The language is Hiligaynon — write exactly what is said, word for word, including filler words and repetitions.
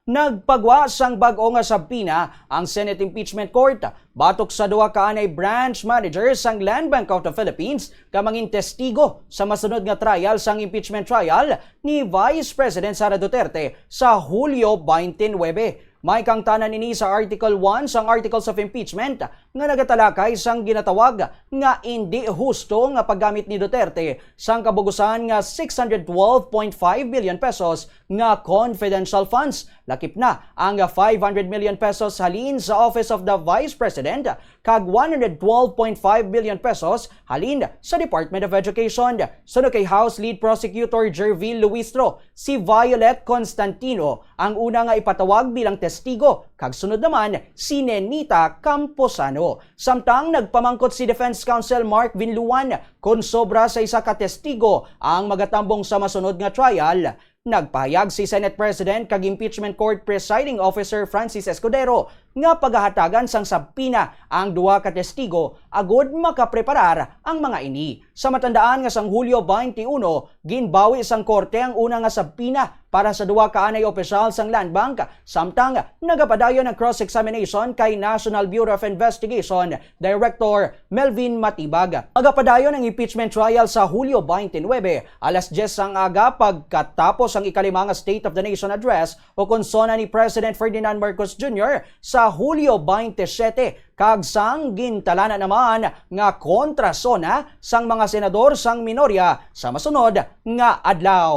Nagpagwa sang bag-o nga subpoena ang Senate Impeachment Court batok sa duha ka anay branch manager sang Land Bank of the Philippines nga mangin testigo sa masunod nga trial sang impeachment trial ni Vice President Sara Duterte sa Hulyo twenty-nine. May kaangtanan ini sa Article one sang Articles of Impeachment nga nagatalakay sang ginatawag nga indi husto nga paggamit ni Duterte sang kabugusan nga six hundred twelve point five billion pesos nga confidential funds, lakip na ang five hundred million pesos halin sa Office of the Vice President kag one hundred twelve point five billion pesos halin sa Department of Education. Suno kay House Lead Prosecutor Jervil Luistro, si Violet Constantino ang una nga ipatawag bilang testigo, kag sunod naman si Nenita Camposano. Samtang nagpamangkot si Defense Counsel Mark Vinluan kon sobra sa isa ka testigo ang magatambong sa masunod nga trial. Nagpahayag si Senate President kag Impeachment Court Presiding Officer Francis Escudero nga pagahatagan sang subpoena ang duha ka testigo agud makapreparar ang mga ini. Sa matandaan nga sang Hulyo twenty-one, ginbawi sang korte ang una nga subpoena para sa duha ka anay opisyal sang Land Bank, samtang nagapadayon ang cross-examination kay National Bureau of Investigation Director Melvin Matibag. Magapadayon ang impeachment trial sa Hulyo twenty-nine, alas diyes sang aga, pagkatapos ang ikalima nga State of the Nation Address o kon SONA ni President Ferdinand Marcos Junior sa Hulyo twenty-seven, kag sang gintalana naman nga kontrasona sang mga senador sang minorya sa masunod nga adlaw.